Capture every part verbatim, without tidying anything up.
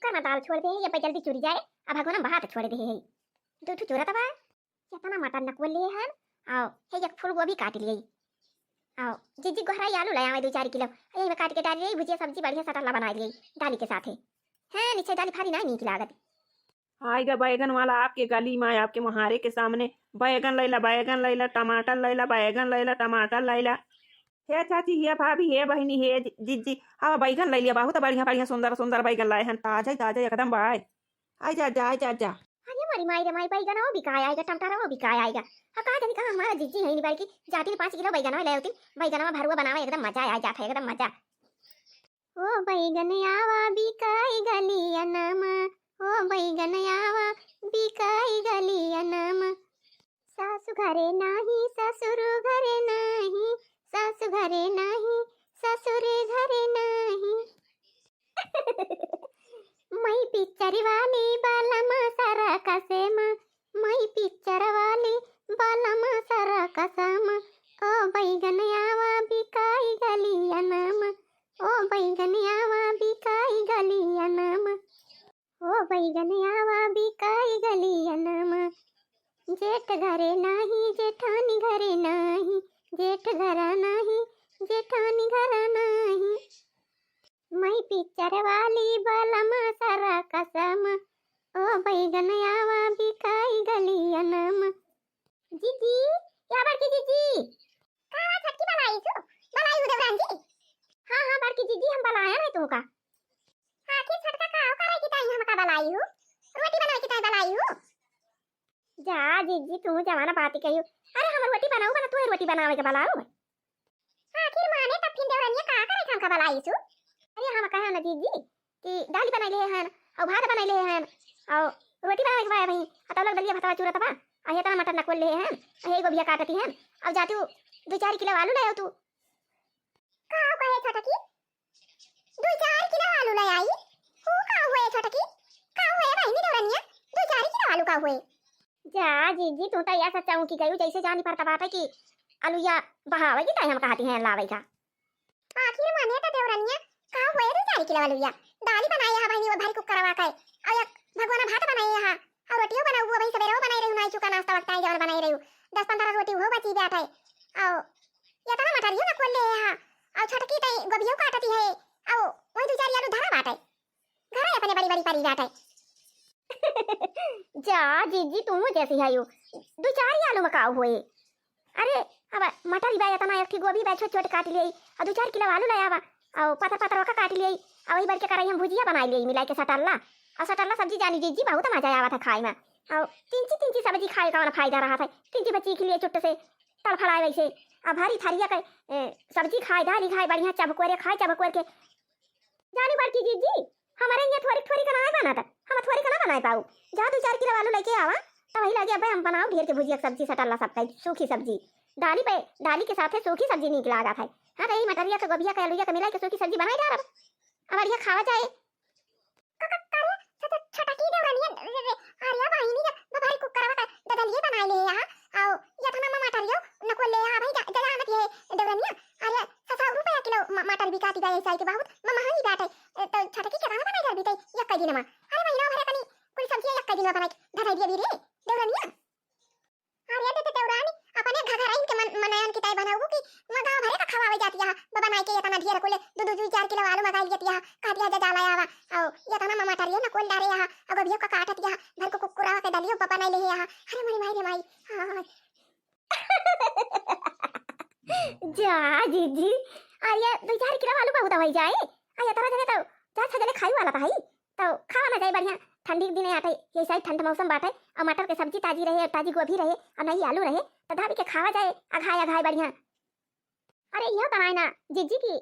कुकर में दाल छोड़ दे है, ये पे जल्दी चुर जाए। अब भगवान भात छोड़ दे है, दो ठो चुरत बा। केतना मटर नकुल लिए हन। आओ, हे एक फूल गोभी काट लिए। आओ, जीजी गोहराई आलू ले आवे दो चार किलो, यही में काट के डाल लिए, भुजिया सब्जी बढ़िया सटल्ला बना लिए दाली के साथे। हाँ, नीचे दाली फारी ना नीक लागत। आएगा बैगन वाला आपके गली में, आपके मुहारे के सामने, बैगन लैला, बैगन लैला, टमाटर लैला, बैगन लैला, टमाटर लैला। हे चाची, हे भाभी, हे बहिनी, हे जि-, जिज्जी, आवा बैगन लैलिया, बहुत बढ़िया बढ़िया सुंदर सुंदर बैगन लाए हन, ताजा ताजा एकदम बाय। आई जा, जा, आई जा, जा। अरे मोरी माई रे माई, बैगनवा बिकाय आएगा, टमाटरवा बिकाय आएगा। अब कहा जानी कहाँ हमारा जिज्जी है नहीं, बल्कि जाती पाँच किलो बैगनवा ले होती, बैगनवा भरुआ बनावे, एकदम मजा आ जाता है, एकदम मजा। ओ बैगन आवा बिकाई गलियनमा, ओ बैगन आवा बिकाई गलियनमा। सासु घरे नाही, ससुर घरे नाही, सासु घरे नाही, ससुर घरे नाही। मै पिक्चर वाली बलम सरकस मा, मै पिक्चर वाली बलम सरकस मा। ओ बैगन आवा बिकाई गलियनमा, ओ बैगन आवा बिकाई गलियनमा। ओ बैगन आवा बिकाई गलियनमा। जेठ घरे नाही, जेठानी घरे नाही, जेठ घरा नाही, जेठानी घरा नाही। मै पिक्चर वाली बलम सरकस मा, ओ बैगन आवा बिकाई गलियनमा। जिज्जी, या बड़की जिज्जी। का हुआ छोटकी, बलाइसु? बलाइहु देवरान जी? हाँ, हाँ, बड़की जिज्जी, हम बलायन है तुहका। आखिर छोटका का करे की ताई हमका बलाइहु? रोटी बनावे की ताई बलाइहु? जा जिज्जी, तू जवाना बात कहियो। अरे हम रोटी बनाऊ बना, तू रोटी बनावे के बलाऊ। आखिर माने तब फिर देवरनिया का करे हमका बलाइसु? अरे हम कहे ना जिज्जी कि दाली बनाई ले हन, और भात बनाई ले हन, और रोटी बनावे के बा भाई, आ तब लोग दलिया भतवा चूरत बा, आ ये तना मटर नकुल ले हन, आ ये गोभिया काटती हन, अब जाती हूँ दो चार किलो आलू ले आओ तू। का कहे छोटकी? दो चार किलो आलू ले आई? वो का हुए छोटकी? का हुए बहिनी देवरनिया? दो चार किलो आलू का हुए? जा जिज्जी, तू तो ऐसा चौंकी गयू जैसे जानी पड़ता बात है कि अलुया बहावे की ताई हम कहती हैं लावे का। आखिर माने तो देवरनिया, का हुए दो चार किलो अलुया? दाली बनाए हा बहिनी, वो भारी कुकरवा का है। और एक भगवाना भात बनाए हा, और रोटियो बनाऊ, वो भाई सवेरे वो बनाई रही, नाई चुका नाश्ता वक्त आई जवन बनाई रही, दस पन्द्रह रोटी वो बची बैठे। और ये तना मटरियो ना खोल ले हा, और छोटकी ताई गोभियो काटती है, और वही दो चार आलू धरा बाटे। घरे अपने बड़ी बड़ी परी बाटे। जा जिज्जी, तू जैसी है यू, दो चार आलू में का हुए? अरे अब मटर ही बा इतना, एक ठी गोभी बा छोट छोट काट लिए, और दो चार किलो आलू ले आवा, और पतर पतर ओका काट लिए, और वही बड़ के कराई हम भुजिया बनाई लिए मिलाई के सटल्ला, और सटल्ला सब्जी जानी जिज्जी बहुत मजा आवा था खाए में, और तिंची तिंची सब्जी खाए का फायदा रहा था, तिंची बच्ची के लिए चुट्ट से तड़फड़ाए वैसे, अब भारी थारिया के ए, सब्जी खाए, दाली खाए, बढ़िया चबकोरे खाए, चबकोर के जानी बड़की जिज्जी, हमारे यहाँ थोड़ी थोड़ी कनाए बनत, हम थोड़ी कना बनाए पाऊ। जा दो चार किलो आलू लेके आवा, तब वही लगे अबे हम बनाओ ढेर के भुजिया के सब्जी सटल्ला सब कई सूखी सब्जी। दाली पे, दाली के साथे सूखी सब्जी नीक लागत है। हाँ, तो यही मटरिया के गोभिया के अलुइया के मिला के सूखी सब्जी बनाए डालब। अब बढ़िया खावा जाए। का, का, का रे? छ-, छ-, छोटकी देवरनिया, रे, रे, अरे बहिनी, जब भारी कुकरवा का ददलिए बनाए ले यहाँ, आओ, ये था मामा मटरियो, नको ले आ भाई, जा, जा, जा, मत ये देवरनिया, अरे, सौ, सौ रुपया किलो म-, मटर बिकाती बा, ऐसा है कि बहुत म-, महंगी बात है। ए, तो छोटकी के दाना बनाए डाल बीते, एक दिन में। अरे, महीना भरे कनी, कुल सब्जी एक दिन में बनाए, धराई दिया भी रे, देवरनिया। अरे दे, दे, देवरानी, अपने घघराइन के मन-, मनयन की ताई बनाऊ कि वहाँ गाँव भरे का खवावे जाती है। ब-, बनाई के इतना ढेर कुले दो, दो, दो, चार किलो आलू मंगाई लेती है। कहती है, "जा, जा, ले आवा।" आओ, इतना मटर ये ना कौन डारे यहाँ। अगो भियो का काटत यहाँ। भर को कुकुरा के दलियो ब-, बनाई ले यहाँ। अरे मोरी माई रे माई। हाँ। जा, जिज्जी। अरे, दो चार किलो आलू बहुत हो जाए। अरे, इतना जने तो चार छह जने खाई वाला भाई। तो खावा ना जाए बढ़िया, ठंडी के दिने आटे, ये साइड ठंड मौसम बाटे, और मटर के सब्जी ताजी रहे, ताजी गोभी रहे, और नई आलू रहे, तो धाबी के खावा जाए अघाय अघाय बढ़िया। अरे यो तनाई ना जिज्जी की,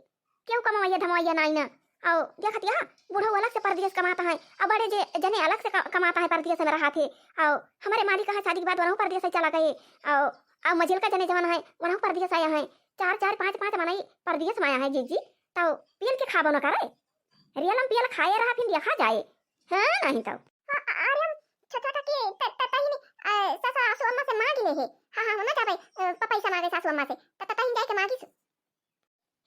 क्यों कमवैया धमवैया नाई ना, और देखत यहाँ बूढ़ो अलग से परदेश कमाता है, और बड़े जे जने अलग से क-, कमाता है परदेश में रहा थे, और हमारे मालिक कहाँ शादी के बाद वनहु परदेश से चला गए, और, और मझिल का जने जवन है वनहु परदेश आया है, चार चार पाँच पाँच मनई परदेश में आया है जिज्जी, तो पियल के खाबो न करे। रियल में पियल खाए रहा, फिर देखा जाए। हाँ, नहीं तो। अ-, अ-, अरे, हम छ-, छोटा की त-, त-, तहिनी, अ, सासु, सासु अम्मा से मांग ले हे। हाँ, हाँ, हम ना जाबे, अ, प-, पैसा मांगे सासु अम्मा से। त-, त-, तहिन जाए के मांगी सु।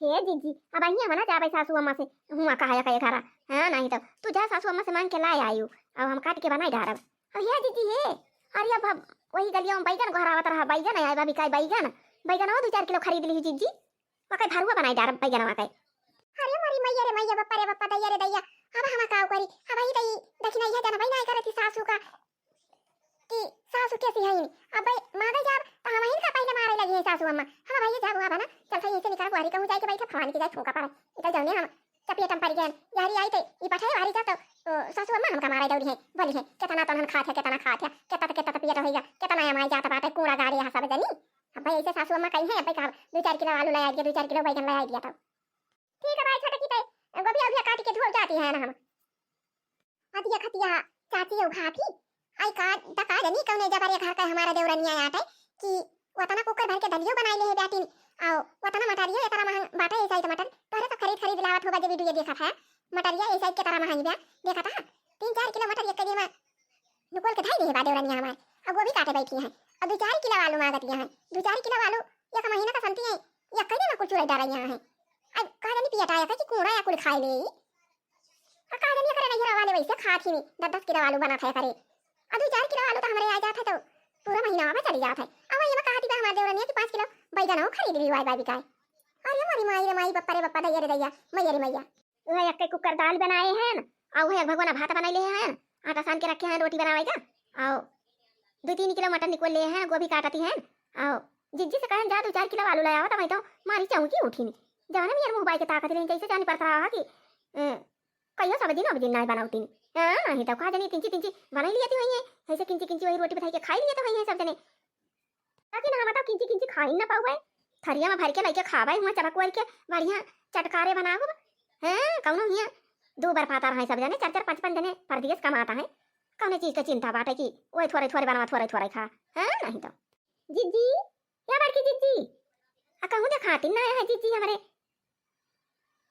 हे जिज्जी, अब अहियाँ मना जाबै सासू अम्मा से, हुआँ कहा कहे घरा। हाँ, नहीं तो तू जा सासू अम्मा से माँग के लाए आयु, अब हम काट के बनाई डारब। अब हे जिज्जी हे, अरे अब हम वही गलिया में बैगन गोहरावत रहा, बैगन आए बा बिकाई बैगन, बैगन वो दो चार किलो खरीद ली जिज्जी, वकै भरुआ बनाई डारब बैगन वकै। अरे मोरी मैया रे मैया, बप्पा रे बप्पा, दैया रे दैया, अब हम काव करी? अब ही तई दखिनैया जनबै ना करती सासू का कि सासू कैसी है इनी। अब भाई मांगे जाब तो हम ही का पहले मारे लगी है सासू अम्मा। हम भाई जाब हुआ बना, चल सही ऐसे निकाल बुआरी कहूँ जाए के बैठे भवानी की जाए फूका पड़े। इधर जौने हम चपेटम पड़ गए। यारी आई ते ई पठाए वारी जा तो, ओ, सासू अम्मा हमका मारे दौड़ी है, बोली है, "कितना तो हम खात है, कितना खात है, कितना तो, कितना तो पियत होइगा, कितना अमाई जात बाटे, कूड़ा गाड़ी यहाँ सब जनी।" अब भाई ऐसे सासू अम्मा कही है, अब भाई का दो चार किलो आलू ले आई दिया, दो चार किलो बैगन ले आई दिया तो। ठीक है भाई, छोटकी तै गोभी अभी काट के धो जाती है ना हम। अदिया खतिया चाची हो भाभी, आई का दका जनी कौने जबरे घर का हमारा देवरनिया आटे कि वतना कुकर भर के दलियो बनाई ले है बेटी, आओ वतना मटरियो इतना महंग बाटे, ऐसा ही तो मटर तोहरे तो खरीद खरीद लावत होगा, जो वीडियो देखा था मटरिया ऐसा ही के तरह महंगी बा, देखा था तीन चार किलो मटर एक कदीमा निकोल के धाई दे बा देवरनिया हमार। अब गोभी काटे बैठी हैं, अब दो चार किलो आलू मांगती हैं, दो चार किलो आलू एक महीना का संती है, एक कदीमा कुल चुराई डाल रही हैं। अब कहा जानी पियटा है कि कूड़ा या कुल खाए ले। आ का जानी एकरे नैहरा वाले वैसे खात ही नहीं, दस दस किलो आलू बनात है करे। आ दो चार किलो आलू तो हमरे आ जात है तो पूरा महीना में चली जात है। अब ये कहा थी हमारे देवरनिया कि पाँच किलो बैगन हो खरीद ली वाई बाबी का। अरे मोरी माई रे माई, बप्पा रे बप्पा, दैया रे दैया, मैया रे मैया। वह एक कुकर दाल बनाए हैं, और वह एक भगोना भात बनाए ले हैं, आटा सान के रखे हैं रोटी बनावे का, और दो तीन किलो मटर निकोल ले हैं, गोभी काटती हैं, और जिज्जी से कहन जा दो चार किलो आलू ले आवा, तो भाई तो मारी चौंकी उठी नहीं। जाने में यार मुँह बाई के ताकत रही, जैसे जानी पड़ता रहा कि, ए, कहियो सब दिन, अब दिन ना बनावती। हाँ, नहीं तो कहा जानी तिंची तिंची बनाई लिया थी वही है, ऐसे किंची किंची वही रोटी बिठाई के खाई लिया तो वही है सब जने। ताकि ना बताओ किंची किंची खाई ना पाऊ है, थरिया में भर के लेके खावे हुआ चबक वर के बढ़िया चटकारे बनाओ। हैं, कौनो हिया दो बार पाता रहे सब जने, चार चार पाँच पाँच जने परदेस कमाता है, कौने चीज का चिंता बाटे कि वही थोड़े थोड़े बनवा थोड़े थोड़े खा। हैं, नहीं तो जिज्जी, या बड़की जिज्जी, आ कहूँ देखाती ना है जिज्जी हमरे।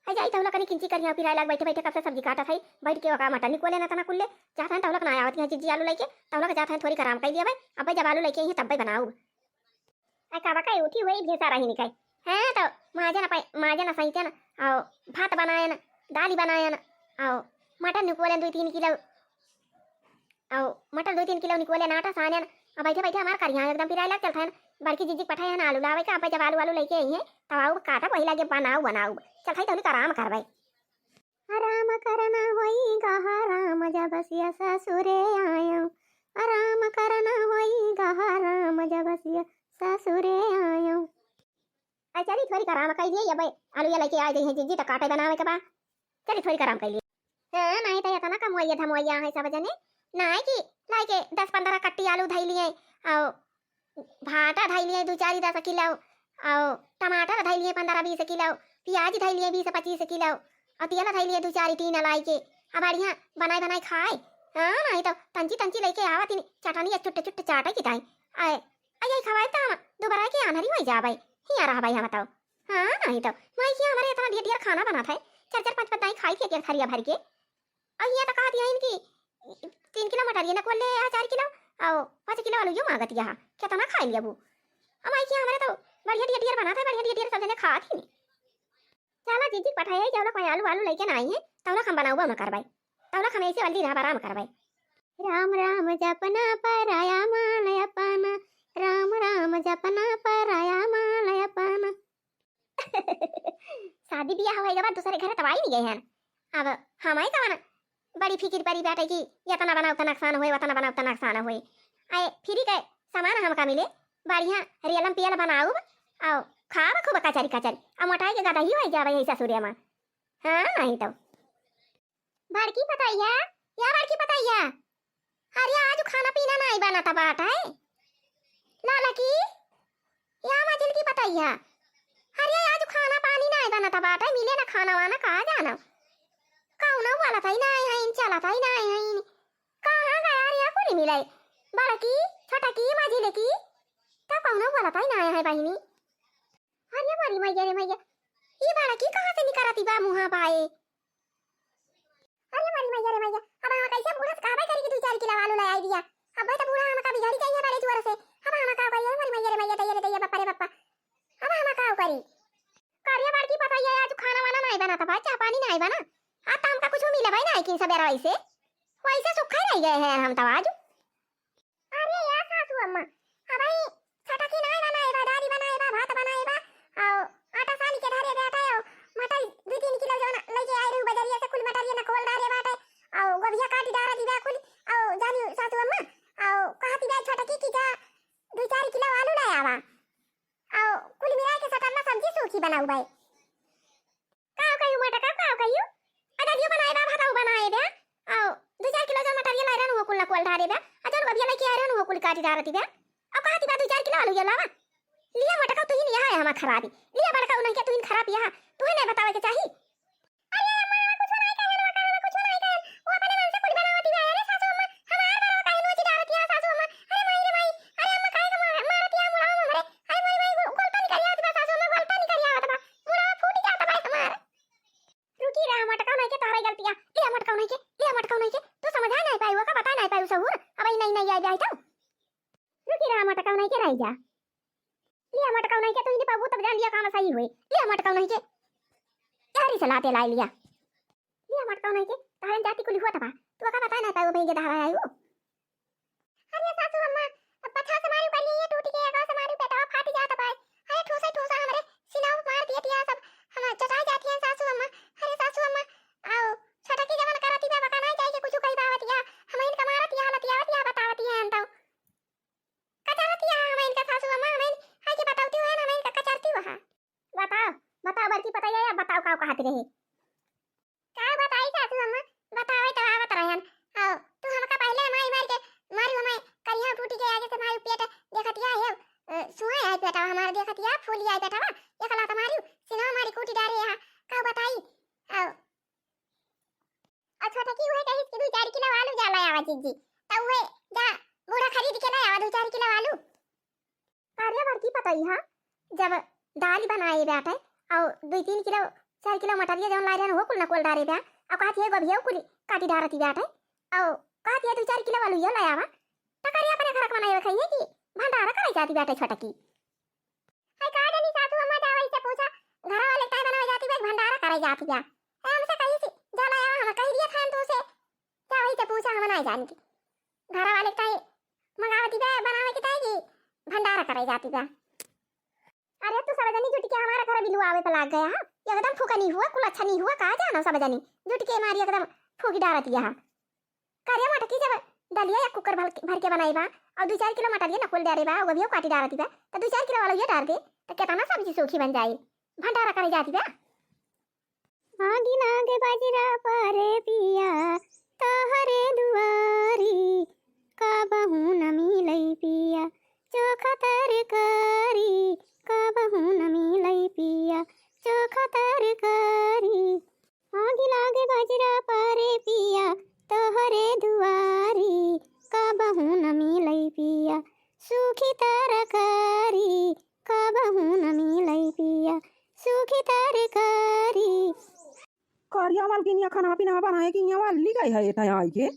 है जाई तहुला कनी किंची करिया पिराए लाग बैठे बैठे कब से सब्जी काटत है, बैठ के ओका मटर निकोले ना तना कुल्ले। जात हैं तहुला ना आवत हैं जिज्जी आलू लेके, तहुला जात हैं थोड़ी आराम कर दिया भाई, अब जब आलू लेके आई हैं तब भाई बनाऊ। आई काबा का उठी हुई भैंसा रही निकाई। हैं तो माजन पाई, माजन सैतन, आओ भात बनायन, दाली बनायन, आओ मटर निकोले दो तीन किलो, अउ मटर दो तीन किलो निकोले नाटा सानेन। अब बैठे बैठे हमार करिया एकदम पिराए लग चलत है। बड़की जिज्जी पठाए हैं आलू लावे का, अब जब आलू आलू लेके आई हैं तब आऊ काटा वही लगे बनाऊ बनाऊ। चल भाई तौली आराम करबै। आराम करना होई गहा राम जब सिया ससुरे आयो। आराम करना होई गहा राम जब सिया ससुरे आयो। आ चली थोड़ी आराम कर लिए, अब आलू या लेके आ गई है जिज्जी तो काटे बनावे के बा। चली थोड़ी आराम कर लिए। हाँ, नहीं तो इतना कमवैया धमवैया है सब जने। नहीं कि लाई के दस पन्द्रह कट्टी आलू धई लिए, आओ भाटा धई लिए दो चार दस किलो, आओ टमाटर धई लिए पन्द्रह बीस किलो, प्याज धई लिए बीस पच्चीस किलो, और तेल धई लिए दो चार तीन लाई के। अब बढ़िया बनाए बनाए खाए। हाँ, नहीं तो तंची तंची लेके आवत ही चटनी या चुट्टे चुट्टे चाटे की ताई। आए, आए खवाए तो हम दोबारा के आनरी हो जाबै। हिया रहबै हम तो। हाँ, नहीं तो माई के हमारे इतना ढेर ढेर खाना बनात है, चार चार पाँच पाँच दाई खाई के एक थरिया भर के। और हिया तो कहत है इनकी तीन किलो मटरिया नकुल ले आ, चार किलो, और पाँच किलो आलू यो मांगत यहाँ, कितना खाई लिया वो। और माई के हमारे तो बढ़िया ढेर ढेर बनात है, बढ़िया ढेर ढेर सब जने खात ही नहीं। चला जिज्जी पठाए है, जब लोग आलू आलू लेके ना आई है, तब लोग हम बनाऊबा ना करबै, तब लोग हम ऐसे वाली राम राम करबै। राम राम जपना पराया माल अपना, राम राम जपना पराया माल अपना। शादी बियाह होए के बाद दूसरे घरे तब आई नहीं गए हैं। अब हमारे कवन बड़ी फिकिर परी बाटे कि इतना बनाओ त नुकसान होए, उतना बनाओ त नुकसान होए। आए फ्री के सामान हमका मिले, बढ़िया रियलम पियल बनाउब, आओ खाब खूब कचरी कचरी, आ मोटाई के गदही हो जावे यही ससुरे में। हाँ, नहीं तो। बड़की पतैया, या बड़की पतैया, अरे आज खाना पीना नहीं बनत बाटे। लालकी, या मझिलकी पतैया, अरे आज खाना पानी नहीं बनत बाटे, मिले ना खाना वाना, कहाँ जाना? कौनो बोलत है नहीं है, चलत है नहीं है, कहाँ गया रे कुल मिले? बड़की, छोटकी, मझिलकी, तो कौनो बोलत है नहीं है बहिनी। अरे मोरी मैया रे मैया, ई बड़की कहाँ से निकरती बा मुँहा बाए? अरे मोरी मैया रे मैया, अब हम कैसे बूढ़ा से कहबे करी कि दो चार किलो आलू ले आई दिया। अब भाई तो बूढ़ा हमका बिगड़ी जाइए बड़े जोर से। अब हम का करिए मोरी मैया रे मैया, दैया रे दैया, बप्पा रे बप्पा। अब हम का करी? करिए बड़की पता वैसे, वैसे सुखै रहि गए हैं हम तौ आज। अरे या सासू अम्मा, अबहीं छटकी नाहीं बनाए बा, दाली बनाए बा, भात बनाए बा, अउ आटा सानी के धरे बाटै, अउ मटर दुइ तीन किलो जौन लइके आए रहू बजरिया से, कुल मटरिया नकोल डारे बाटै, अउ गोभिया काटी डारति बा कुल, अउ जानी सासू अम्मा, अउ कहति बा छटकी कि जा दुइ चार किलो आलू लै आवा, अउ कुल मिलाइ के सटरला सब्जी सूखी बनाउबै। काव कहियो मोटका, काव कहियो? अ दालियो बनाए बा, भातउ बनाए बा। अउ दुइ चार किलो जौन मटरिया लाए रहन, उहो कुल नकोल डारे बा। अ जौन गोभिया लइके आए रहन, उहो कुल काटी डारति बा। अउ कहति बा दुइ चार किलो आलू या लावा। लिया मोटका, तुहिन यहै हमार खराबी। लिया बड़का उनहिके, तुहिन खराब यहै। तुहैं नाहीं बतावै के चाही। अरे अम्मा, कुछ नाहीं कहन, कुछ नाहीं कहन। ऊ अपने मन से कुल बनावति बा। अरे सासू अम्मा, हमार बड़वा काहे नोची डारति है सासू अम्मा? अरे माई रे माई, अरे अम्मा काहे के मार-, मारति है मुड़वा हमरे? अरे माई माई, गो-, गोलता निकरि आवत बा सासू अम्मा, गोलता निकरि आवत बा। मुड़वा फूटि जात बा हमार। रुकी रहा, मोटका उनहिके तोहरै गलतिया। लिया मोटका उनहिके, लिया मोटका उनहिके। तू समझाइ नाहीं पायू, ओका बताइ नाहीं पायू सहूर। अबहीं नई नई आइ जाए तौ। रुकी रहा, मोटका उनहिके रहि जा। लिया मोटका उनहिके, तू इन्हीं पाबू तब जान लिया काम सही होए। लिया मोटका उनहिके। यारी से लाते लाइ लिया। लिया मोटका उनहिके, तोहरे जाति कुल हुआ तबा। तू ओका बताइ नाहीं पायू, अबहीं के दहरा आयू। अरे सासू अम्मा, अब पछा से मारी करिए, ये टूटि के, आगा से मारी पेटवा फाटि जात बा। अरे ठूसा ठूसा हमरे सीना में मार दिए दिया सब, हम चटाइ जाती हैं सासू अम्मा। अरे सासू अम्मा, अउ छटकी जवन करति बा, बका नाहीं जाइके कुछ कहि पावति है। हमहिन का मारति है, लतियावति है, बतावति है हम तौ। कचरति है हमहिन का सासू अम्मा, हमहिन है कि बतावति है, हमहिन का कचरति वहाँ। बताओ, बताओ बड़की पतोहिया, बताओ काव कहति रहे। का बताई सासू अम्मा, बतावै तौ आवत रहन। अउ तू हमका पहिले माई मार के, मारू हमें करिहा टूटि के आगे से मारू पेट देखतिया है, अ, सुहाय आइ पेटवा हमार देखतिया, फूलि आइ पेटवा, एक लात मारू, सिनवा मारी कूटि डारे हा, का बताई। अउ, अउ छोटकी उहै कहिस कि दुइ चार किलो आलू जा लै आवा जिज्जी, तौ उहै जा बूढ़ा खरीद के लै आवा दुइ चार किलो आलू। अरे बड़की पतोहिया, जब दाल बनाए बाटै अउ दुइ तीन किलो, चार किलो मटरिया जौन लाए रहन, उहो कुल नकोल डारे बा। अउ कहति है गोभिया कुल काटि डारति बाटै। अउ कहति है दुइ चार किलो आलू यो लै आवा। त करे अपने घर क बनाए खइहे कि भंडारा करै जाति बाटै छोटकी? है का जानी सासू अम्मा, जावै से पूछा, घर वाले ताई बनावै जाति बा, भंडारा करै जाति बा। है हमसे कहिस, जा लै आवा, हम कहि दिया था तोसे। जावै से पूछा, हम नाहीं जानी। घर वाले ताई मंगावति बा बनावै के ताई कि भंडारा करै जाति बा। अरे तू सब जनी जुटि के हमार घर बिलुआवै पे लाग गया है। एकदम फुकनी हुआ, कुलच्छनी हुआ, का जानो सब जनी जुटि के मारी एकदम फूकि डारति है। करे मोटकी जब दलिया या कुकर भर के, भर के बनाई बा अउ दुइ चार किलो मटरिया नकोल डारे बा, गोभियो काटि डारति बा, त दुइ चार किलो आलू ये डार दे, त केतना सब्जी सूखी बन जाई। भंडारा करै जाति बा। आगी लागे बजरा परे पिया, तोहरे दुआरी, कबहूँ न मिलै पिया, चोखा तरकारी, कबहूँ न मिलै पिया, चोखा तरकारी। आगी लागे बजरा परे पिया, तोहरे दुआरी, कबहूँ न मिलै पिया, सूखी तरकारी, कबहूँ न मिलै पिया, सूखी तरकारी। करिया मलकिनिया खाना पीना बनाए कि हियाँ वाली गई है, एटा आई के।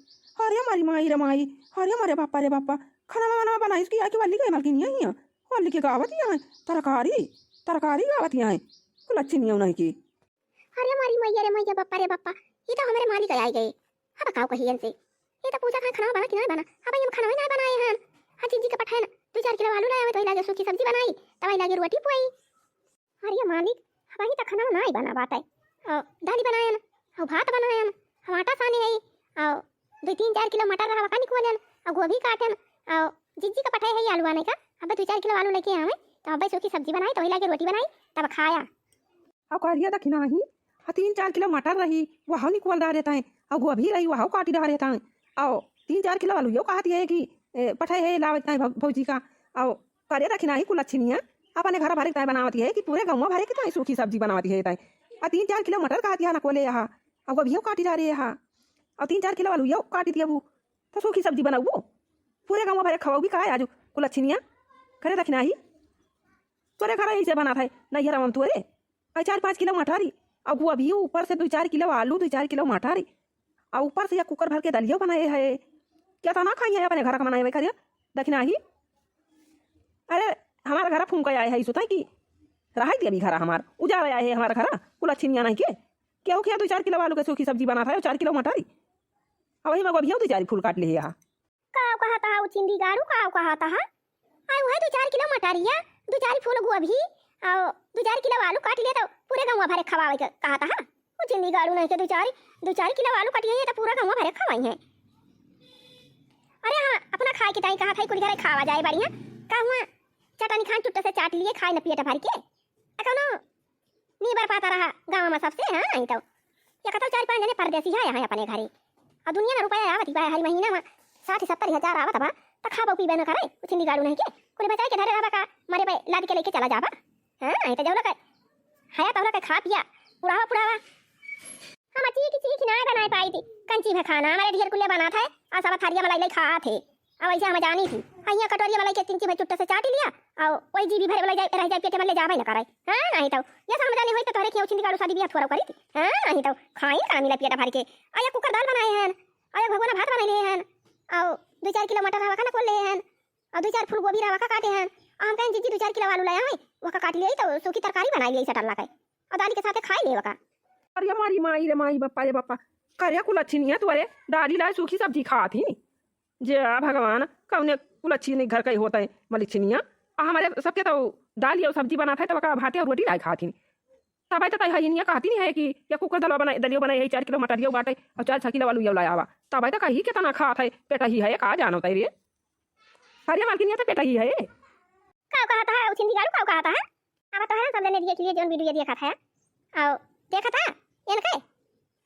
अरे मारी माई रे माई, अरे मारे बापा रे बापा, खाना वाना बनाइस कि आके वाली गई मलकिनिया हियाँ। वाली के गावत हियाँ है, तरकारी, तरकारी गावत हियाँ है। कुलच्छिनिया उन्हीं की। अरे मारी मैया रे मैया, बापा रे बापा, ई तो हमरे मालिक आइ गए। अब काव कही इनसे? ई तो पूछत हैं खाना बना कि नाहीं बना। अब हम खाना ही नाहीं बनाए हैं। हाँ, जिज्जी के पठाए ना, दुइ चार किलो आलू लाए, तो वही लागे सूखी सब्जी बनाई, तब वही लागे रोटी पुआई। अरे मालिक, अब ही तो खाना नाहीं बना बाटै। अ, दाली बनाए ना, अ, भात बनाए ना, हम आटा साने है, अ, दुइ तीन चार किलो मटर रहा, वका निकुआ लेन, अ, गोभी काटेन, अ, जिज्जी के पठाए है आलू आने का। अब दुइ चार किलो आलू लइके आवे, तो अब सूखी सब्जी बनाई, तो वही लागे रोटी बनाई, तब खाया। अउ करिया देखी नाहीं, अउ तीन चार किलो मटर रही, वहौ निकुआ डारे ताईं, अउ गोभी रही, वहौ काटी डारे ताईं, अउ तीन चार किलो आलू यो कहत है कि, ए, पठाए है लावे ताईं भौ-, भौजी का, अउ करिया देखी नाहीं कुलच्छिनिया, अपने घर भरे के ताईं बनावत है कि पूरे गौवा भरे के ताईं सूखी सब्जी बनावत है ताईं, अउ तीन चार किलो मटर कहत है नकोले यहाँ, अउ गोभियो काटी डारे यहाँ, अउ तीन चार किलो आलू यो काटी दिया वो, तो सूखी सब्जी बनाऊ वो, पूरे गौवा भरे खवाऊ भी खाए आजू कुलच्छिनिया, करिया देखी नाहीं, तोरे घर ऐसे बनात है, नैहरा में तोरे, अउ चार पाँच किलो मटारी, अउ वो अभी ऊपर से दुइ चार किलो आलू, दुइ चार किलो मटारी, अउ ऊपर से या कुकर भर के दलियो बनाए है। केतना खाइए अपने घर का बनाए हुए करिया, देखी नाहीं। अरे, हमार घर फूंक आए है, सुताई की रहाई दिया भी घर हमार, उजाड़ आए है हमार घर, कुलच्छिनिया नाहीं के। केहू के दुइ चार किलो आलू के सूखी सब्जी बनात है, चार किलो मटारी, अब वही में गोभियो दो चार फूल काट लिया। का कहत हा उ छिंदी गाड़ू, का कहत हा? आ उहे दो चार किलो मटरिया, दो चार फूल गोभी, और दो चार किलो आलू काट लिया तो पूरे गौवा भरे खवावे के कहत हा। उ छिंदी गाड़ू नहीं के दो चार, दो चार किलो आलू काट लिया तो पूरा गौवा भरे खवाई है। अरे हाँ, अपना खाए के ताई कहत है, कुल घरे खावा जाए बढ़िया। का हुआ, चटनी खान चुट्टे से चाट लिए, खाए न पेट भर के। आ कौनो नी बर पाता रहा गाँव में सबसे, हाँ, नहीं तो। या कतौ चार पाँच जने परदेसी है यहाँ अपने घरे। और दुनिया ना रुपया आवत ही बा, हर महीना में साठ सत्तर हजार आवत बा, त खाबो पीबे न करे, कुछ निगाड़ू नहीं के। कुल बचाई के धरे रहबा का, मरे पे लाद के लेके चला जाबा। हाँ, नहीं तो जौला का, हया तौला का खा पिया, पुरावा पुरावा। हम चीख चीख ना बनाए पाई थी, कंची में खाना, हमारे ढेर कुल्ले बनात है, और सब थारिया मलाई लाई खात है। अब ऐसे हम जानी थी, हियाँ कटोरिया में लेके चिंची भर चुट्टा से चाट लिया, और वही जीभी भरे वाला जाए, रह जाए पेटे में ले जावे न करे। हाँ, नहीं तो, ये सब हम जानी होई तो तोहरे खियाऊ छिंदी गाड़ू शादी बियाह थोड़ा करी थी। हाँ, नहीं तो, खाई का मिला पेट भर के। आ, या कुकर दाल बनाए हैं, आ, या भगोना भात बनाए लिए हैं, और दो चार किलो मटर रवा का ना खोल लिए हैं, और दो चार फूल गोभी रवा का काटे हैं। आ, हम कहें, "जीजी, दो चार किलो आलू लाया है, वो का काट लिए तो सूखी तरकारी बनाए लिए सटल ला के, और दाली के साथे खाए ले वका।" अरे मारी माई रे माई, बप्पा रे बप्पा, करे कुलच्छिनिया तोरे दाली लाए सूखी सब्जी खात ही। जे आ भगवान, कौने कुलच्छिनी घर के होत है मलिच्छिनिया। आ हमरे सबके तो दाल और सब्जी बनात है, तो ओका भाते और रोटी लाए खात ही। तबै तो तै हइनिया कहती नहीं है कि या कुकर दलवा बनाए, दलियो बनाए है, चार किलो मटरियो बाटे और चार छः किलो आलू यो लाया आवा। तबै तो कही कितना खात है, पेट ही है, का जानो तै रे। अरे मालकिनिया तो पेट ही है। का कहत है, उछिंदी गाड़ू का कहत है? अब तोहरा सब जने दिए के लिए जौन वीडियो देखत है, और देखत है, इनके,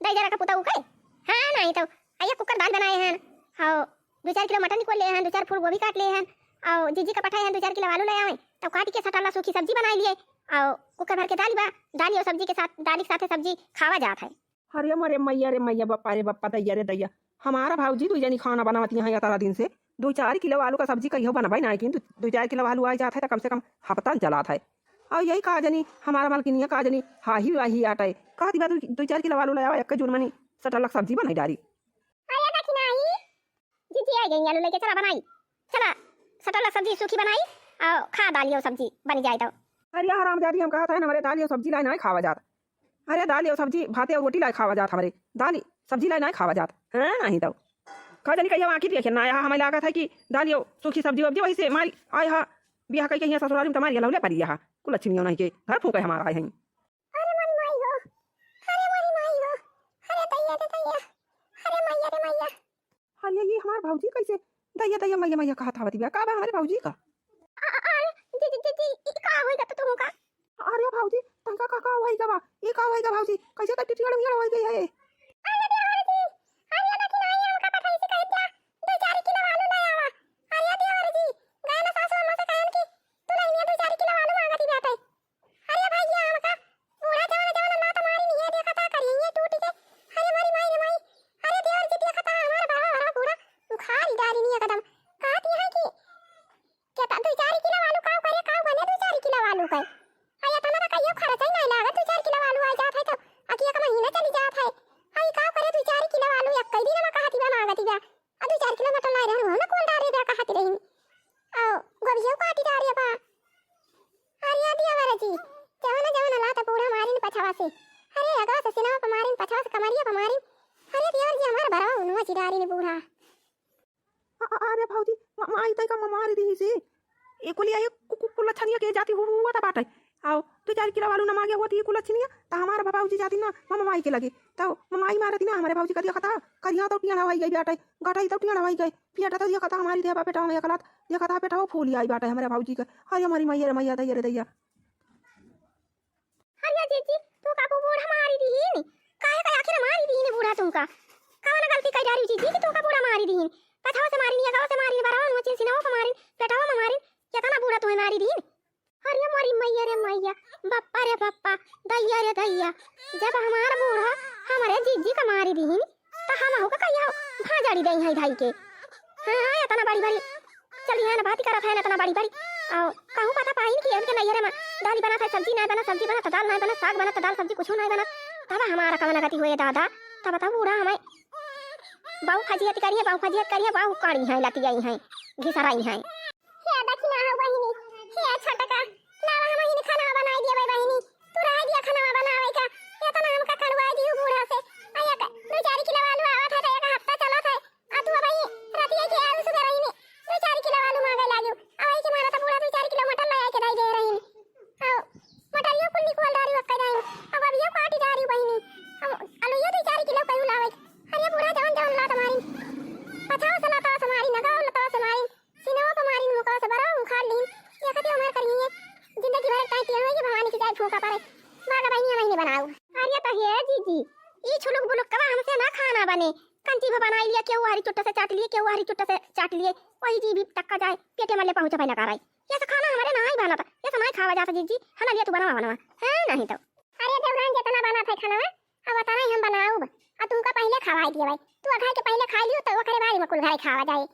दाई जरा का पुता उके, हाँ, नहीं तो, आ, एक कुकर दाल बनाए हैं, और दो चार किलो मटन निकोल ले हैं, दो चार फूल गोभी काट ले हैं, और जीजी का पठाए हैं, दो चार किलो आलू ले आवे, तो काट के सटाला सूखी सब्जी बनाए लिए, और कुकर भर के दाल बा, दाल और सब्जी के साथ, दाल के साथे सब्जी खावा जात है। अरे मोरे मैया रे मैया, बप्पा रे बप्पा, दैया रे दैया, हमारा भौजी दुई जनी खाना बनावत यहाँ या तारा दिन से, दो चार किलो आलू का सब्जी कहियो बनबे ना, लेकिन दो, दो चार किलो आलू आ जात है तो कम से कम हफ्ता चलात है। और यही का जनी हमारा मलकिनिया का जनी हाही वाही आटे, कहती बा, "दो, दो चार किलो आलू ले आवा, एक जून मनी सटलक सब्जी बनाई डारी।" अरे दखिनाई, जीजी आ गई आलू लेके, चला बनाई, चला सटलक सब्जी सूखी बनाई, और खा दाल यो सब्जी बनी जाए तो। अरे हरामजादी, हम कहत है ना, हमरे दाल यो सब्जी लाए ना खावा जात। अरे दाल और सब्जी, भाते और रोटी लाए खावा जात हमरे। दाल, सब्जी लाए नाहीं खावा जात। हाँ, नाहीं तो। का जानी कहिया आँखी देखे ना आया, हमें लागत है कि दाल और सूखी सब्जी वब्जी वही से मारी आए हा। बियाह कई के हियाँ ससुराल में तमारी लौले परी हा। कुलच्छिनियो नाहीं के घर फूँके हमारा आए हैं। अरे मोरी माई हो, अरे मोरी माई हो, अरे दैया रे दैया, अरे मैया रे मैया। अरे ये हमार भौजी कैसे दैया दैया मैया मैया कहत आवत बिया? का बा हमरे भौजी का? अ-, अ-, अरे जी, जी, जी, जी, ई का होई गा तो तुहू का? अरे भौजी, तनका का, का होई गा बा? ई का होई गा भौजी? कैसे तक टिटियाड़ मियाड़ होई गई है? अरे देवर जी, अरे देखी ना, ये हमका पठाई से कह दिया, दो चार किलो आलू ले आवा। अरे देवर जी, गए ना सासू अम्मा से कहन कि दुल्हनिया दो चार किलो आलू मांगती बाटे। अरे भैया, हमका बूढ़ा जवन जवन लात मारी नहीं है, देखा था करिए टूट के। अरे मोरी माई रे माई, अरे देवर जी देखा था हमार बड़ा बड़ा बूढ़ा उखाड़ डाली नहीं एकदम। कहती है कि केता दो चार किलो आलू काव करे, काव बने दो चार किलो आलू का? आ ये तो हमारा कहियो खर्चा ही नहीं लागत, दो चार किलो आलू आ जात है तो अकिया का महीना चली जात है। आई काव करे दो चार किलो आलू एक कई दिन में कहती बा मांगती बा। आ दो चार किलो मटर लाए रहन, हम ना कोल डारे दे कहती रही। आ गोभियो काटी डारे बा। अरे देवर जी, जवन जवन लात बूढ़ा मारिन पछवा से। अरे अगवा से सिनवा पे मारिन, पछवा से कमरिया पे मारिन। अरे देवर जी, हमार बरवा उनवा चिडारिन बूढ़ा। अ-, अ-, अरे भौजी, म-, माई तै का म-, मारी दी से। ए कुलिया, ए कु-, कु-, कुलच्छनिया के जाती हु-, हुआ था बाटे। आओ, दो चार किलो आलू न मांगे होती कुलच्छनिया, त हमार भौजी जाती ना, म-, म-, माई के लगे। त म-, माई मारती ना, हमरे भौजी का दिया कथा, करिया तो टियाड़ा होई गई बाटे, गटाई तो टियाड़ा होई गई, पियाटा तो दिया कथा हमारी देवा पेटावा में एकलात, दिया कथा पेटावा फूली आई बाटे हमरे भौजी का। अरे हमारी मैया रे मैया, दैया रे दैया। अरे जीजी, तू का बूढ़ा मारी दीहिन? काहे का आखिर मारी दीहिन बूढ़ा तुमका? कवन गलती कई डारी जीजी कि तू का बूढ़ा मारी दीहिन? पछवा से मारी, नियगवा से मारी, बरवा में चिन सिनवा पे मारी, पेटवा में मारी, केतना बूढ़ा तुम्हें मारी दीहिन? अरे मोरी मैया रे मैया, बप्पा रे बप्पा, दैया रे दैया, जब हमार बूढ़ा हमरे जीजी का मारी दीहिन, त हम हो का कहिया भाजड़ी दई है धाई के। हाँ, हाँ, इतना बड़ी बड़ी चल यहाँ ना बात करत है ना इतना बड़ी बड़ी। आओ, कहूँ पता पाइन कि इनके नैहरे में दाल बनत है, सब्जी नहीं बनत, सब्जी बनत, दाल नहीं बनत, साग बनत, दाल सब्जी कुछ नहीं बनत। तब हमारा कवन गति हुए दादा, तब तब बूढ़ा हमें बाऊ फजियत करिए, बाऊ फजियत करिए, बाऊ काढ़ी हैं, लतियाई हैं, घिसराई हैं। हे दखिना हो बहिनी, हे छोटका, लावा हम ही खाना बनाई दिए बहिनी, तू रह दिया खाना बनावे का, इतना हमका कड़वाई दियो बूढ़ा से। आ एक दो चार किलो आलू आवत है तो एक हफ्ता चलत है, खाई लिया, केहू हरी चुट्टा से चाट लिए, केहू हरी चुट्टा से चाट लिए, वही जीभी तक का जाए, पेटे मले पहुँचा पाई ना कराई। ये सब खाना हमारे नाहीं बनत, ये सब नाहीं खावा जात जीजी, है ना, लिया तू बनावा, बनावा, है नहीं तो। अरे देवरान, जितना बनत है खाना, अब उतना ही हम बनाउब, आ तुमका पहले खवाई दिए भाई, तू अघाई के पहले खाई लियो, तो ओकरे बाद में कुल घरे खावा जाए।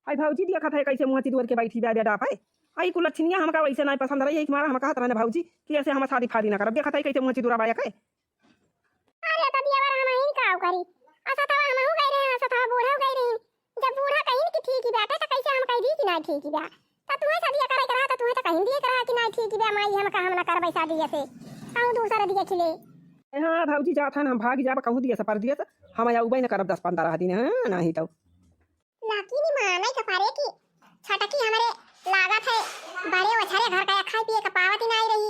आई भौजी देखत है कैसे मुँह चिदुर के बैठी बा बेडा पे। आई कुल लक्षणिया हमका वैसे नाहीं पसंद रही, एक मारा हम कहत रहने भौजी कि ऐसे हम शादी फादी ना करब। देखत है कैसे मुँह चिदुरा बाया के। अरे तो दियावर हम ही का करी, असा तो हम हूँ गई रहे, असा तो बूढ़ा गई रही। जब बूढ़ा कहीं कि ठीक ही बाटे तो कैसे हम कह दी कि ना ठीक ही बा। तो तुम्हें शादी करे के रहा तो तुम्हें तो कहीं दिए के रहा कि ना ठीक ही बा, माई हम का हम ना करबै शादी ऐसे, कहूँ दूसरा दिए खिले। हाँ भौजी जात हन, हम भाग जाब कहूँ दिए से परदेस, हम आउबै न करब दस पन्द्रह दिन, हाँ नहीं तो। लाकी नी मानै के परे कि छोटकी हमरे लागत है बड़े ओछरे घर का खाए पिए के पावत ही नाई रही।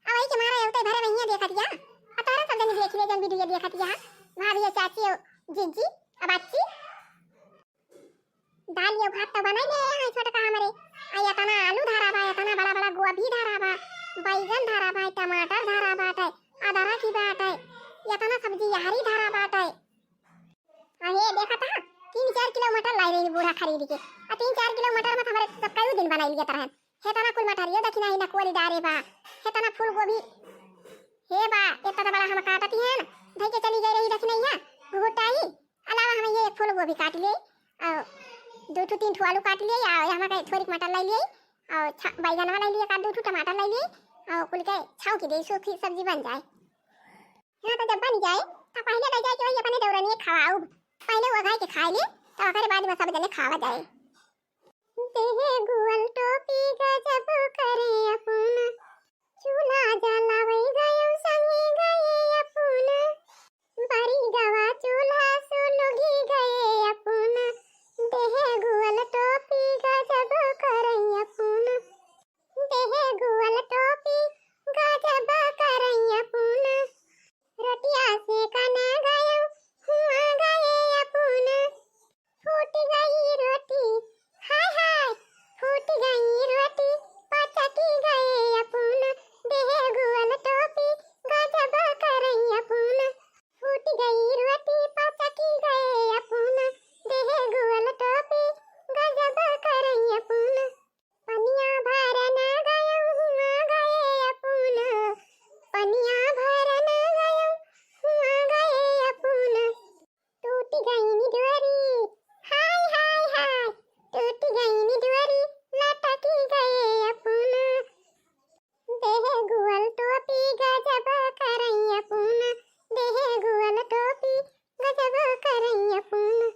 अब वही के मारा एवते भरे महीने देखत या, आ तोहरा सब जनी देख ले जन वीडियो देखत या, भाभी, चाची, जिज्जी, अब बच्ची। दाल या भात तो बनाई ले है छोटका हमरे, आ इतना आलू धरा बा, इतना बड़ा बड़ा गोभी धरा बा, बैगन धरा बा, टमाटर धरा बाटे, अदरक ही बाटे, इतना सब्जी यहरी धरा बाटे। अरे देखा था, तीन चार किलो मटर लाई रही बूढ़ा खरीद के। आ तीन चार किलो मटर में तो हमरे सब कई दिन बनाई लिया तरह। हे तना कुल मटर ये दखिना ही ना कोली डारे बा। हे तना फूल गोभी। हे बा, इतना तो बड़ा हम काटती है ना। धई के चली गई रही दखिना यहाँ। घुघुटाई। अलावा हम ये एक फूल गोभी काट लिए। और दो ठो तीन ठो आलू काट लिए। और यहाँ के थोड़ी मटर लाई लिए। और छा-, बैगनवा लाई लिए, का दो ठो टमाटर लाई लिए। और कुल के छौंकी दे, सूखी सब्जी बन जाए। हाँ, तो जब बन जाए, तो पहले ले जाए के वही अपने देवरनिए खवाउब। पहले वो खाए के खाए ले, तो ओकरे बाद में सब जने खावा जाए। देहे गुअल टोपी गजब करे अपुन, चूल्हा जलावे गयो संगे गए अपुन। बरी गवा चूल्हा सुलुगी गए अपुन, देहे गुअल टोपी गजब करे अपुन। देहे गुअल टोपी गजब करैया पून। रोटिया सेकन गयो, हुआ गए अपून। फूट गई रोटी, हाय हाय, फूट गई रोटी, पचकी गए अपून। देहे गुअल टोपी गजब करैया पून। फूट गई रोटी, पचकी गए अपून। देहे गुअल टोपी गजब करैया पून। पनिया भरन गयो, हुआ गए अपून। पनिया भरन गयो, हुआ गए अपून। टूट गई नी डोरी, हाय, हाय, हाय। टूट गई नी डोरी, लटकी गए अपून। देहे गुअल टोपी गजब करैया पून। देहे गुअल टोपी गजब करैया पून।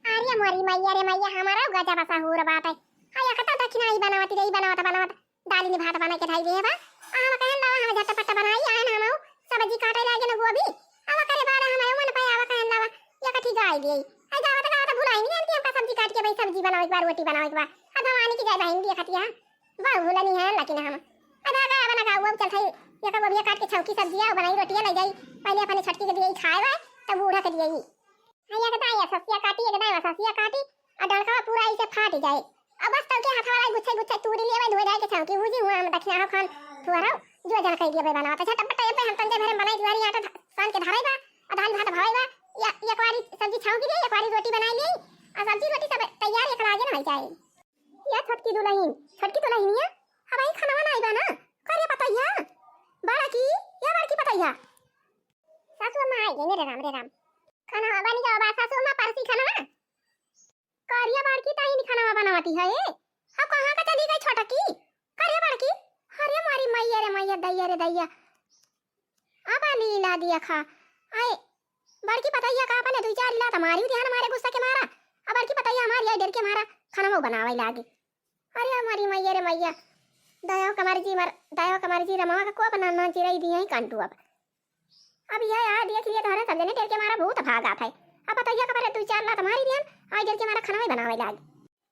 अरे मोरी मैया रे मैया, हमारा गजब सहूर बाटे। हाय, अकता दखिना ई बनावत रे, ई बनावत, बनावत, दालिनी भात बनाई के धई दिहे बा। आ हम कहन लावा, हम झटपट बनाई, आयन हम सब्जी काटे लागे न गोभी। अब करे बाद हम मन पे आवा कहन लावा, ये कथी गाय दिए। हाय, गावत गावत भुलाई नहीं जानती हमका सब्जी काट के भाई सब्जी बनावे के बा, रोटी बनावे के बा। अब भवानी की जय बहन दिए खतिया। बा भूलनी है लेकिन हम। अब आ गया बना का, वो चल थाई, ये का गोभिया काट के छौकी सब्जिया बनाई, रोटिया ले जाई। पहले अपने छोटकी के दिए खाए बा, तब बूढ़ा के दिए। हाँ, ये दाई ससिया काटी, ये दाई ससिया काटी, और डंडवा पूरा ऐसे फाट जाए। अब बस तब के हाथ वाला गुच्छे गुच्छे तूरी लिए, धोए धाए के छौंकी भूजी हुआ, हम दखिना हो खान थुअरौ, जो जन कह दिए भाई बनावा, तो झटपट ये पे हम तंजे भरे में बनाई, दुआरी आटा ध-, सान के धराई बा, और दाल भात भवाई बा, या, एक बारी सब्जी छौंकी दे, एक बारी रोटी बनाई ली, और सब्जी रोटी सब तैयार एक लागे ना हो जाए। या छोटकी दुलहिन, छोटकी दुलहिनिया, अब आई खाना बनाई बा ना, करे पतैया, बड़ा की, या बड़की पतैया? सासू अम्मा आई गई, रे राम, रे राम। खाना बन गया बा, सासू अम्मा, परसी खाना ना। करिया बड़की ताई नी खाना बनावती है, ए? अब कहाँ का चली गई छोटकी? करिया बड़की, अरे मारी मैया रे मैया, दैया रे दैया। अब लीला दिया खा। आए, बड़की पतैया का अपने दुई चार लात मारी दिहन हमारे गुस्सा के मारा। अब बड़की पतैया हमारी आई डर के मारा, खाना वो बनावे लागी। अरे हमारी मैया रे मैया, दया कमर जी मर, दया कमर जी रमावा का को अपना ना चिरई दिया ही कांटू अब। अब यह आ दिया कि ये तोहरे सब जने डर के मारा भूत भाग आत है। अब पतैया का परे दुई चार लात मारी दिहन, आई डर के मारा खाना ही बनावे लागी।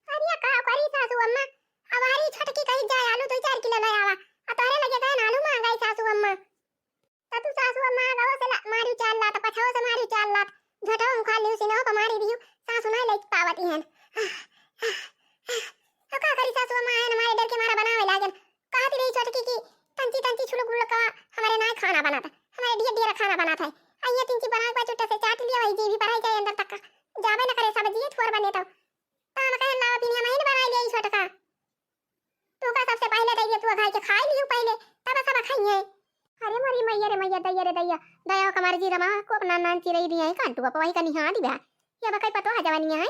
अरे का करी सासू अम्मा, हमारी छोटकी कही जाए आलू दुई चार किलो ले आवा, आ तोहरे लगे गए आलू मांगाई सासू अम्मा। ततु सासु अम्मा गवा से ला-, मारी चार लात, पछाओ से मारी चार लात। झटवा मुखा लियो, सिनहो पर मारी दियो, सासु ना लइक पावती हन। तो का करी सासु अम्मा आयन हमारे डर के मारा बनावे लागन। कहती रही छोटकी कि तंची तंची छुलुक बुलुक का हमारे ना खाना बनाता, हमारे ढेर ढेर खाना बनाता है। आ ये तिंची बना के चुट्टा से चाट लिया, वही जीभी भराई जाए अंदर तक का। जाबे न करे सब्जिए थोर बने तो। तो हम कहेन लावा बिनिया महीन बनाई ले छोटका। तू का सबसे पहिले दे दे, तू घाई के खाई लियो पहिले, तब सब खाइए। अरे मोरी मैया रे मैया, दैया रे दैया, दया कमार जी रमा को अपना नान चिरई दिया है कांटू, अब वही का निहा दिबा। ये बकई पतो है जवानी है।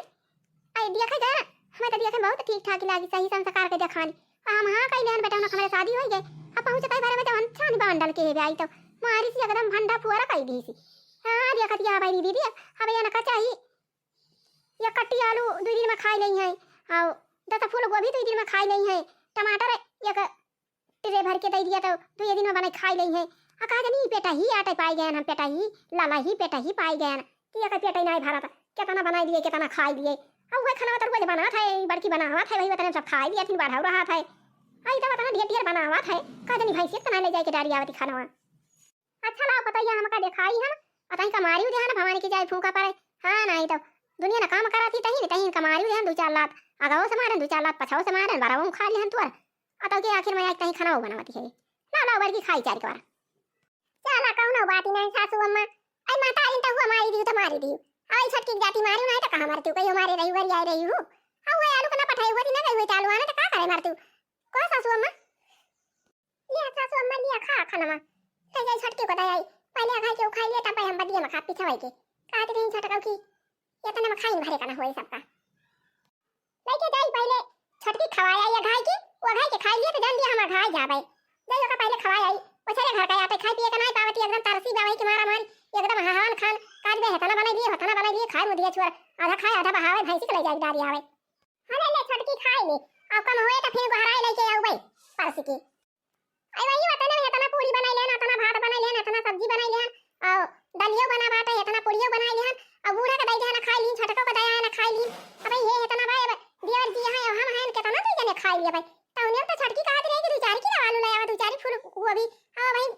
आई दिया खा जा, हमें तो दिया खा बहुत ठीक ठाक लागी, सही संस्कार के देखानी। आ हम हाँ कई लेन बेटा, उनक हमारे शादी होई गए। अब पहुँचते भरे में जवन छानी बांडल के है आई तो मारी सी एकदम भंडा फुआरा कई दी सी। हाँ दिया खा दिया भाई दीदी, अब ये ना का चाहिए। या कट्टी आलू दुई दिन में खाई लेई है, और दस फूल गोभी दुई दिन में खाई लेई है, टमाटर एक ट्रे भर के दे दिया तो दुई दिन में बनाई खाई लेई है। आ कहा जानी पेटा ही आटे पाई गए हम, पेटा ही लाला ही पेटा ही पाई गए कि एक पेटा ही नहीं भरा था, कितना बनाई लिए कितना खाई लिए। अब वही खाना तो रोज बनात है, बड़की बनावत है, वही उतने सब खाई लिए, फिर बढ़ाऊ रहा था। आई तो उतना ढेर ढेर बनावत है, कहा जानी भैंसी इतना ले जाए के डारी आवती खाना। अच्छा लाओ पतैया हमका देखाई हम, अतही कमारी उदेहन भवानी की जाए फूका पड़े। हाँ नहीं तो दुनिया न काम करा थी तही तही कमारी उदेहन दो चार लात, अगवो से मारन दो चार लात, पछाओ से मारन, बरावो खा लिहन तुअर। अतौ के आखिर में आज तही खाना बनावती है। लाओ लाओ बड़की खाई चार के बार। चला कौनो बात नहीं सासू अम्मा, आई माता आई तो हुआ मारी दियो तो मारी दियो। आई छोटकी जाति मारी नहीं तो कहाँ मारती हूँ, कहीं हमारे रही हुआ आई रही हूँ। अब वो आलू को ना पठाई हुआ थी ना गई हुई आलू आने तो का करे मारती हूँ। को सासू अम्मा? लिया सासू अम्मा, लिया खा खाना। ले जाई छोटकी को दे आई। पहले अघाई के उखाई लिया, तब हम बदिया में खा पीछे वही के। कहती रही छोटका की, ये तो नमक खाई भरे का ना होई सबका। लेके जाई पहले छोटकी खवाई आई अघाई की, वो अघाई के खाई लिया तो जान दिया हम अघाई जाबे। जाई ओका पहले खवाई आई। वो चले घर का आते खाई पिए का नहीं पावती, एकदम तरसी बा वही के मारा मारी, एकदम हहान खान, काज बे हेतना बनाई लिए, होतना बनाई लिए, खाए मुदिया छुअर, आधा खाए आधा बहावे, भैंसी के ले जाई डारी आवे। हाँ, ले, ले, छोटकी खाई ले। अब कम होए तो फिर गोहराए लेके आऊ बे, परस के। आई वही वतने में इतना पूरी बनाई लेन, इतना भात बनाई लेन, इतना सब्जी बनाई लेन, और दलियो बना बाटे, इतना पूरियो बनाई लेन, और बूढ़ा के दई देहन खाई लीन, छोटको के दया है ना खाई लीन। अब ये इतना भाई, अब देवर जी हैं, हम हैं, कितना दू जने खाई लिए भाई। तो उन्हें तो छोटकी कहत रहे कि दू चार किलो आलू ले आवा, दू चार फूल गोभी, और भाई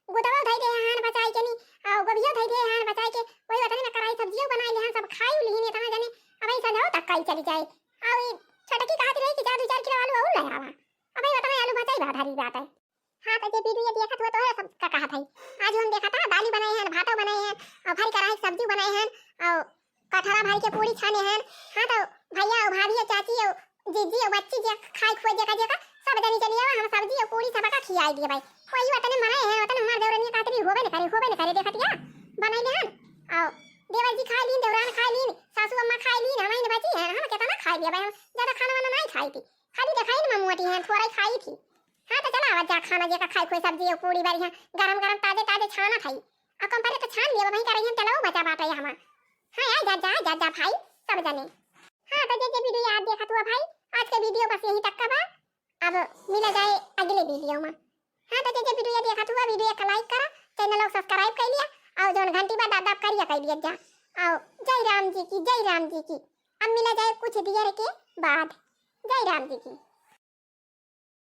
गुदवा धई दे हैं बचाई के नहीं, और गोभियो धई दे हैं बचाई के, वही वतने में कराई सब्जियो बनाई लेन, सब खाई लीन इतना जने, अब ये संझाओ तक खाई चली जाए। अउर ई छोटकी कहत रही कि जा दू चार किलो आलू अउर ले आवा। अबे ओतना आलू बचाई बा धरी बाटे। हाँ, तो जे वीडियो देखत हुआ तोहरे सब का कहत है। आज हम देखत है दाली बनाए हैं, भातो बनाए हैं, और भरी कराही सब्जी बनाए हैं, और कटहरा भरी के पूरी छाने हैं। हाँ, तो भैया और भाभी और चाची और जीजी और बच्ची जे खाए खुए जेका जेका सब जनी चली आवा, हम सब्जी और पूरी सबका खियाई दिए भाई। कोई वतने मनाए हैं, वतने हमार देवरनिया कहत रही होबे न करे, होबे न करे, देखत या बनाई ले हैं। और देवर जी खाए लीन, देवरान खाए लीन, सासू अम्मा खाए लीन, हम ही बची हैं, हम कितना खाए लिया भाई, हम ज्यादा खाना वाना नहीं खाई थी, खाली देखाई न मोटी हैं, थोड़ा ही खाई थी। हाँ तो चला आवा जा खाना जेका खाए कोई सब्जी और पूरी बारी हैं, गरम गरम ताजे ताजे छाना था। अब कम पहले तो छान लिया भाई, कर रही हैं चलो बचा बात है हमार। हाँ यार जा जा जा जा भाई सब जने। हाँ तो जे जे वीडियो याद देखा तू भाई, आज के वीडियो बस यहीं तक का बा। अब मिला जाए अगले वीडियो में। हाँ तो जे जे वीडियो देखा तू वीडियो का लाइक करा, चैनल को सब्सक्राइब कर लिया और जौन घंटी बा दाब दाब करिया कर लिया जा। और जय राम जी की, जय राम जी की। अब मिला जाए कुछ देर के बाद। जय राम जी की।